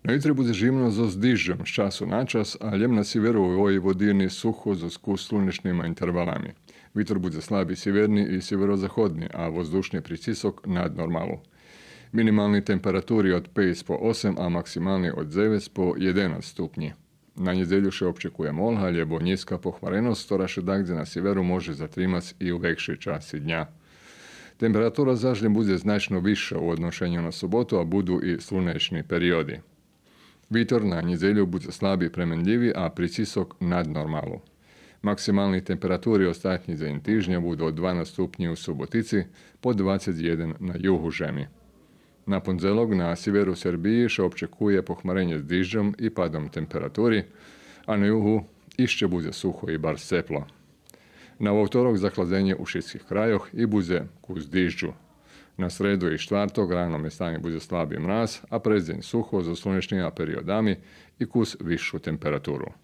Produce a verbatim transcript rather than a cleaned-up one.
На ютре будзе жимно зоз дижджом з часу на час, а лєм на сиверу Войводини сухо зоз кус слунечнима интервалами. Витор будзе слаби сиверни и сиверозаходни, а воздушни прицисок над нормалу. Минимални температури од пейц по осем, а максимални од дзевец по єденац ступнї. На нєдзелю ше обчекує молга, лєбо нїзка похмареносц, котра ше дагдзе на сиверу може затримац и у векшей часци дня. Температура заш лєм будзе значно висша у одношеню на соботу, а буду и слунечни периоди. Витор на нєдзелю будзе слаби пременлїви, а прицисок над нормалу. Максимални температури остатнї дзень тижня буду од дванац ступнї у Суботици по двацец єден на югу жеми. На пондзелок на сиверу Сербиї ше обчекує похмаренє з дижджом и падом температури, а на югу ище будзе сухо и барз цепло. На вовторок захладзенє у шицких крайох и будзе кус дижджу. На среду и штварток рано местами будзе слаби мраз, а през дзень сухо зоз слунечнима периодами и кус висшу температуру.